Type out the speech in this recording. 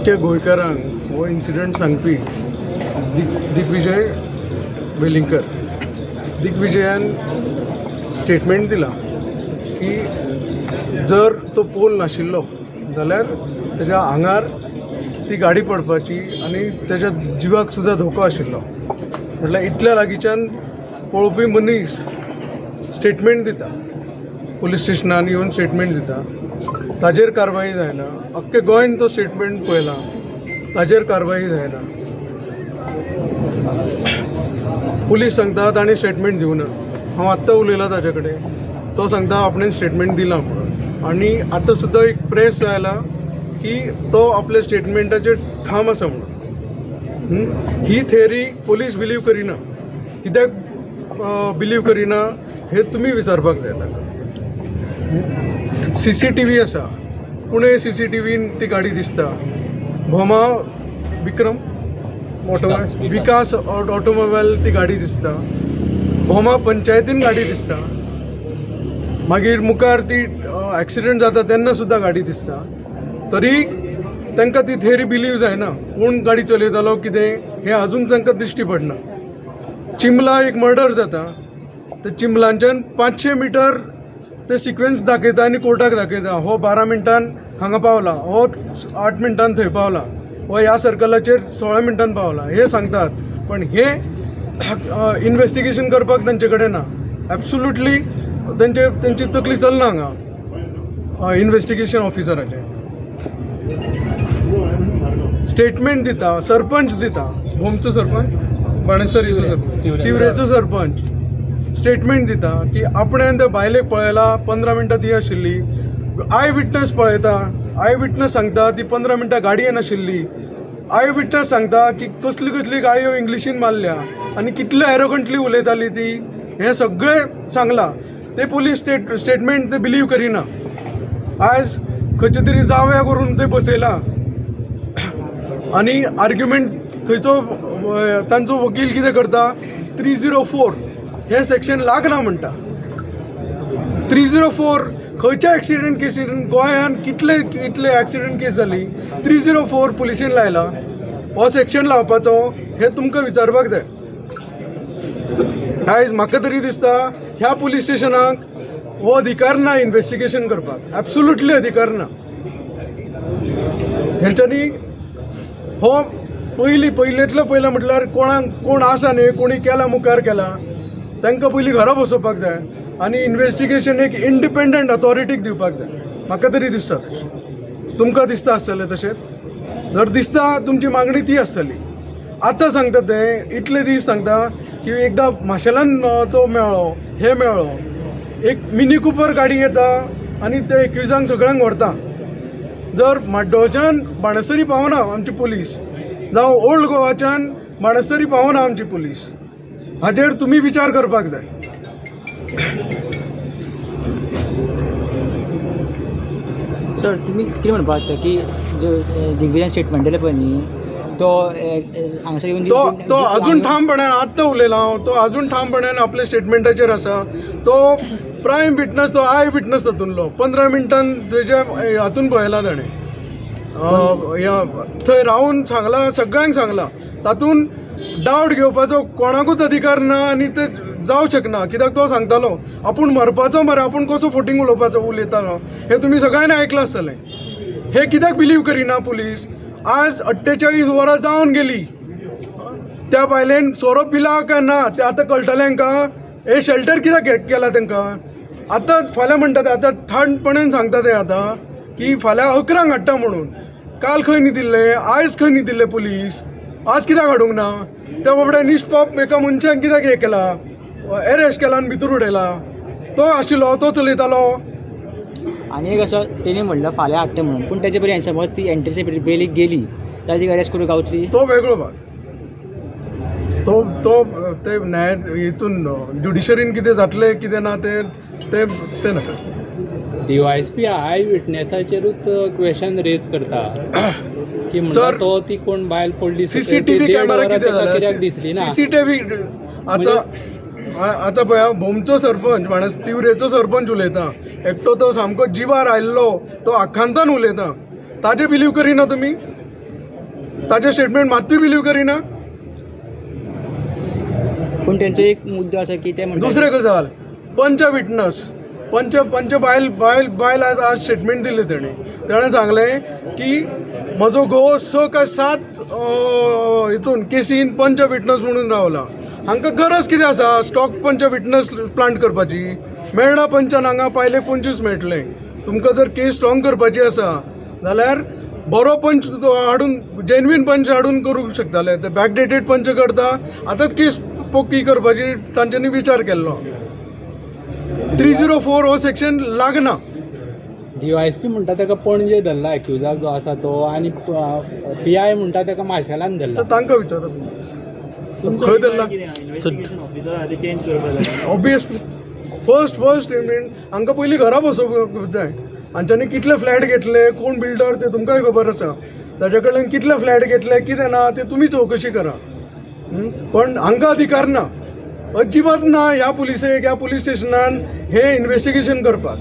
अख्ख्या गोंयकारांक हो इन्सिडंट सांगपी दिग्विजय वेलिंगकर. दिग्विजयान स्टेटमेंट दिलां की जर तो पोल नाशिल्लो जाल्यार तेज्या आंगार ती गाडी पडपाची आनी तेज्या जिवाक सुद्दां धोको आशिल्लो. म्हटल्यार इतल्या लागींच्यान पळोवपी मनीस स्टेटमेंट दिता, पुलीस स्टेशनान येवन स्टेटमेंट दिता, ताजेर कारवाई जायना. अख्खे गोंयान तो स्टेटमेंट पळयला, ताजेर कारवाई जायना. पुलीस सांगता ताणें स्टेटमेंट दिवना. हांव आत्तां उलयलां ताजे कडेन, तो सांगता आपणें स्टेटमेंट दिलां म्हणून. आनी आतां सुद्दां एक प्रेस आयला की तो आपल्या स्टेटमेंटाचेर ठाम आसा म्हणून. ही थेरी पुलीस बिलीव करिना. कित्याक बिलीव करिना हें तुमी विचारपाक जाय ताका. CCTV आसा, पुणे CCTVन ती गाडी दिसता. भोमा विक्रम ऑटो विकास ऑटोमोबायल ती गाडी दिसता. भोमा पंचायतीन गाडी दिसता. मागीर मुखार ती एक्सिडंट जाता तेन्ना सुद्दां गाडी दिसता. तरी तांकां ती थेरी बिलीव जायना. कोण गाडी चलयतालो कितें हें अजून तांकां दिश्टी पडना. चिंबला एक मर्डर जाता, ते चिंबलांच्यान 500 मिटर ते सिक्वेन्स दाखयता आनी कोर्टाक दाखयता, हो 12 मिनटान हांगा पावला, हो 8 मिनटान थंय पावला, हो ह्या सर्कलाचेर 16 मिनटान पावला, हे सांगतात. पण हे इन्वेस्टिगेशन करपाक तांचे कडेन ना. एब्सोल्युटली तेंची तकली चलना हांगा इन्वेस्टिगेशन ऑफिसराचें. स्टेटमेंट दिता, सरपंच दिता, भोमचो सरपंच, बाणेसरीचो सरपंच, तिवरेचो सरपंच स्टेटमेंट दिता की आपणें त्या बायलेक पळयला, 15 मिनटां ती आशिल्ली. I witness पळयता, I witness सांगता ती 15 मिनटां गाडयेन आशिल्ली. I witness सांगता की कसली कसली गाळयो इंग्लिशीन मारल्या आनी कितले एरोगंटली उलयताली ती, हें सगळें सांगलां. ते पुलीस स्टेटमेंट ते बिलीव करिना. आयज खंयचे तरी जाव्या करून ते बसयला आनी आर्ग्युमेंट थंयचो तांचो वकील कितें करता, 304 हें सेक्शन लागना म्हणटा. 304 खंयच्या एक्सिडंट केसीन गोंयान कितले कितले एक्सिडंट केस जाली, 304 पुलिसेन लायला. हो सेक्शन लावपाचो हें तुमकां विचारपाक जाय. आयज म्हाका तरी दिसता ह्या पुलीस स्टेशनाक हो अधिकार ना इन्वेस्टिगेशन करपाक, एब्सोल्युटली अधिकार ना हेंच्यांनी. हो पयलीं पयलेंतलो पयलो म्हटल्यार कोणाक कोण आसा न्ही, कोणी केला मुखार केला, तांकां पयलीं घरा बसोवपाक जाय आनी इन्वेस्टिगेशन एक इंडिपेंडंट अथॉरिटीक दिवपाक जाय. म्हाका तरी दिसता तशें. तुमकां दिसता आसतलें तशेंच? जर दिसता तुमची मागणी ती आसतली. आतां सांगता ते इतले दीस सांगता की एकदां माशेलान तो मेळ्ळो, हे मेळ्ळो, एक मिनी कुपर गाडी येता आनी ते एक्युजांक सगळ्यांक व्हरता. जर म्हाड्डोळच्यान बाणस्तरी पावना आमची पुलीस, जावं ओल्ड गोवाच्यान बाणस्तरी पावना आमची पुलीस, हाजेर तुमी विचार करपाक जाय. सर, तुमी कितें म्हणपाक सोदता की जो दिग्विजयान स्टेटमेंट दिलें पळय न्ही, तो हांगासर येवन तो तो अजून ठामपणान, आत्तां उलयला हांव, तो अजून ठामपणान आपल्या स्टेटमेंटाचेर आसा. तो प्रायम विटनस, तो I witness तातूंतलो. 15 मिनटान तेज्या हातून पळयला ताणें, ह्या थंय रावन सांगलां, सगळ्यांक सांगलां. तातूंत डावट घेवपाचो कोणाकूच अधिकार ना आनी ते जावं शकना. कित्याक तो सांगतालो आपूण मरपाचो मरे, आपूण कसो फोटींग उलोवपाचो उलयतालो, हें तुमी सगळ्यांनी आयकलां आसतलें. हें कित्याक बिलीव करिना पुलीस? आज 48 वरां जावन गेली, त्या बायलेन सोरो पिला काय ना तें आतां कळटलें हांकां. हें शेल्टर कित्याक केलां तांकां? आतां फाल्यां म्हणटा ते, आतां ठाणपणान सांगता ते आतां की फाल्यां 11 हाडटा म्हणून. काल खंय न्हिदिल्ले, आयज खंय न्हिदिल्ले पुलीस? आज कित्याक हाडूंक ना त्या बाबड्या निष्पाप एका मनशान? कित्याक हें केला, एरेस्ट केला आनी भितर उडयला? तो आशिल्लो, तो चलयतालो. आनी एक असो तेणी म्हणलं फाल्यां हाडटा म्हणून, पूण तेजे पयलीं समज ती एंटिसिपेटेड बेलीक गेली जाल्यार तिका अरेस्ट करूंक गावतली? तो वेगळो भाग, तो तो ते न्याय हितून ज्युडिशरीन कितें जातलें कितें ना तें तें तें नाका. डीवायएसपी I विटनेसाचेरूच क्वेश्चन रेज करता की म्हणटा सर, तो ती कोण बायल पडली, CCTV camera कितें कित्याक जाला दिसली ना? CCTV आतां आतां पळय, भोमचो सरपंच माणस तिवरेचो सरपंच उलयता, एकटो तो सामको जिवार आयिल्लो, तो आखांतान उलयता, ताजे बिलीव करिना तुमी? ताजें स्टेटमेंट मात्तूय बिलीव करिना. पूण तेंचो एक मुद्दो आसा की ते म्हणटा दुसरें गजाल, पंच विटनस, पंच पंच बायल बायल बायल आज आज स्टेटमेंट दिलें तेणें. तेणें सांगलें की म्हजो घोव 6 काय 7 हितून केसीन पंच विटनस म्हणून रावला. हांकां गरज कितें आसा स्टॉक पंच विटनस प्लांट करपाची? मेळना पंचान हांगा पायले 25 मेळटले. तुमकां जर केस स्ट्रॉंग करपाची आसा जाल्यार बरो पंच तो हाडून, जेन्युइन पंच हाडून करूंक शकताले. ते बॅकडेटेड पंच करता. आतांच केस पोक्की करपाची तांच्यांनी विचार केल्लो. 304 हो सेक्शन लागना. डीवायएसपी म्हणटा ताका पणजे धरला एक्युजाक जो आसा तो, आनी पीआय म्हणटा ताका माशेलान धरला. तर तांकां विचारा तुमी खंय धरला. इन्व्हेस्टिगेशन ऑफिसर आहा ते चेंज करपाक जाय. ऑब्वियसली फर्स्ट फर्स्ट हांकां पयलीं घरा बसोवपाक जाय. हांच्यांनी कितले फ्लॅट घेतले, कोण बिल्डर ते तुमकांय खबर आसा. ताच्या कडल्यान कितले फ्लॅट घेतले कितें ना ते तुमी चवकशी करा. पण हांकां अधिकार ना, अजिबात ना ह्या पुलिसेक, ह्या पुलीस स्टेशनान हें इन्वेस्टिगेशन करपाक.